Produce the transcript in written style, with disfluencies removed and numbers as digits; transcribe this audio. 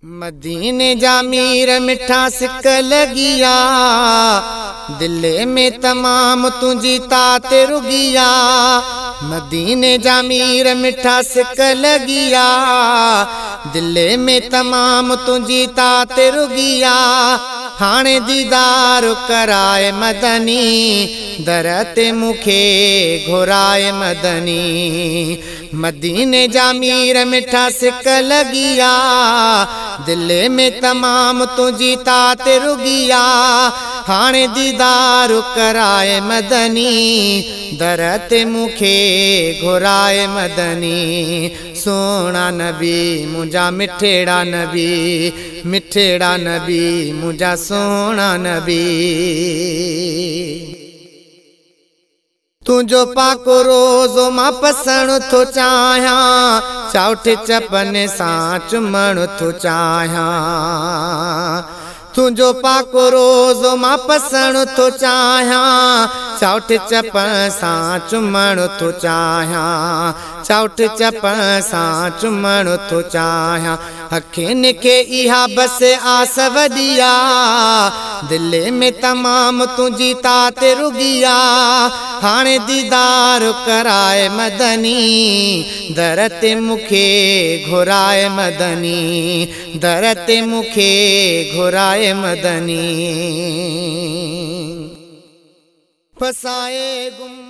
मदीने जा मीर मिठा सिक लॻी आ, दिल में तमाम तुंहिंजी तात रुगी आ। मदीने जा मीर मिठा सिक लॻी आ, दिल में तमाम तुंहिंजी तात रुगी आ। हाणे दीदार कराए मदनी, दर ते मूंखे घुराए मदनी। मदीने जा मीर मिठा सिक लॻी आ, दिल में तमाम तुंहिंजी तात रुगी आ। हाणे दीदार कराए मदनी, दर ते मूंखे घुराए मदनी। सोहणा नबी मुंहिंजा मिठड़ा नबी, मिठड़ा नबी मुंहिंजा सोहणा नबी। तुंहिंजो पाको रोज़ो मां पसणु थो चाहियां, चाउठ चपन सां चुमणु थो चाहियां। तुंहिंजो पाको रोज़ो मां पसणु थो चाहियां, चाउठ चपन सां चुमणु थो चाहियां, चाउठ चपन सां चुमणु थो चाहियां। अखियुनि खे इहा बसि आस वॾी आ, दिल में तमाम तुंहिंजी तात रुगी आ। हाणे दीदार कराए मदनी, दर ते मूंखे घुराए मदनी, दर ते मूंखे घुराए मदनी। फसाए गुम।